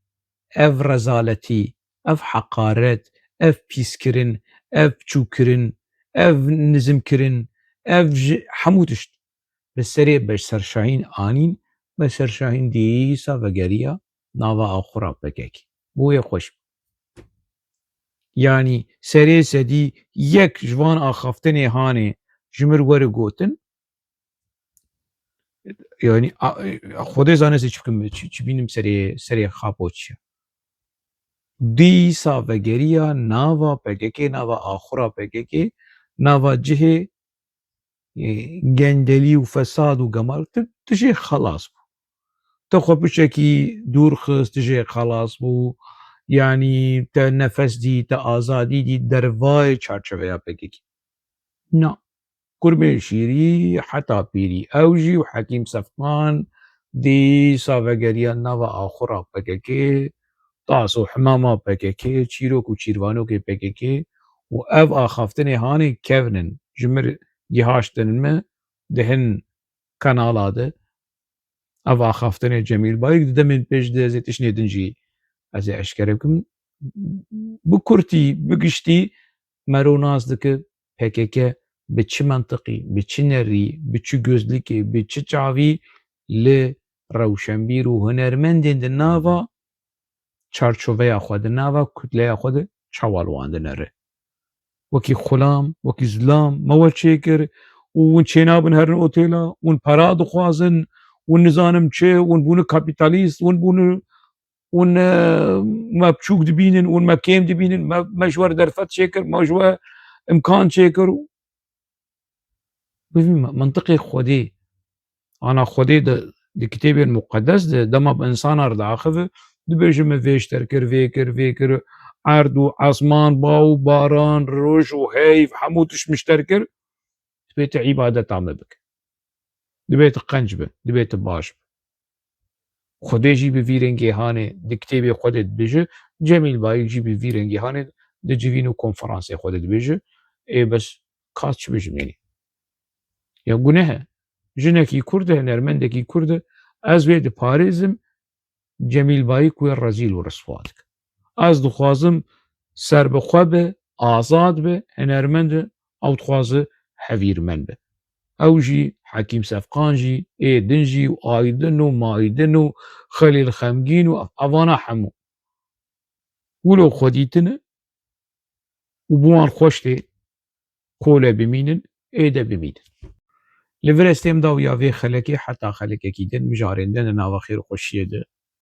ev rezaletî, ev heqaret, ev pîskirin, ev çûkirin, ev nizimkirin, ev ji hemû tişt bi serê Beser Şahîn anîn, Beser Şahîn dîsa vegeriya nava axura P K K. Bo wê xweş bû. Yanî serê sedî yek ji van axaftinê hanê ji mir were gotin, yanî, a, a, Xwedê zane ez ê çi bikim, çi, çi bînim serê, serê xapo çi ye. Dîsa vegeriya nava P K K, nava axura P K K, nava cihê, e, gendelî û fesad û gemar, tu, tu jê xelas bû. Te xwe piçekî dûr xist, tu jê xelas bû. Yanî te nefes dî, te azadî dî, dervayê çarçoveya P K K. Na. Kurbê şîrî heta pîrî. Ew jî û Hekîm Sefqan dîsa vegeriya nava axura P K K, tas û himama P K K, çîrok û çîrvanokê P K K û ev axaftinê hanê kevn in. Ji mir gihaştin min di hin kanala de. Ev axaftinê Cemîl Bayik di demên pêş de ez ê tiştê din jî ez ê eşkere bikim. Bi kurtî, bi giştî mero nas dike P K K bi çi mentiqî, bi çi nerî, bi çi gözlîkê, bi çi çavî li rewşenbîr û hunermendên di nava çarçoveya xwe, di nava kutleya xwe de çawa li wan dinere. Wekî xulam, wekî zilam me we çêkir û hûn çênabin herin otêla, hûn pera dixwazin, hûn nizanim çi, hûn bûne kapîtalîst, hûn bûne, hûn, e, me biçûk dibînin, hûn me kêm dibînin, me, me ji we re derfet çêkir, me ji we imkan çêkir. Bivî me, mintiqê Xwedê. Ana Xwedê di, di kitêbên muqedes de dema bi insana re diaxive, dibêje me vê ji te re kir, vê kir, vê kir, erd û esman, ba û baran, roj û heyv, hemû tişt min ji te re kir, dibê tu îbadeta me bike. Dibê tu qenc be, dibê tu baş be. Xwedê jî bi vî rengê hanê di kitêbê Xwedê dibêje, Cemîl Bayik jî bi vî rengê hanê di civîn û konferansê Xwedê dibêje, ê bes ka çi bêjim yanî? Ya guneh e. Jinekî Kurd e, hunermendekî Kurd e, ez wê diparêzim, Cemîl Bayik wê rezîl û riswa dike. Ez dixwazim serbixwe be, azad be, hunermend be, ew dixwaze hevîrmend be. Ew jî, Hekîm Sefqan jî, ê din jî û Aydin û Maydin û Xelîl Xemgîn û ev-, evana hemû. Wilo xwe dîtine û bi wan xweş tê kole bimînin, ê de bimînin. Li vir ez têm dawiya vê xelekê heta xelekekî din, mijarên din di nava xêr û xweşiyê de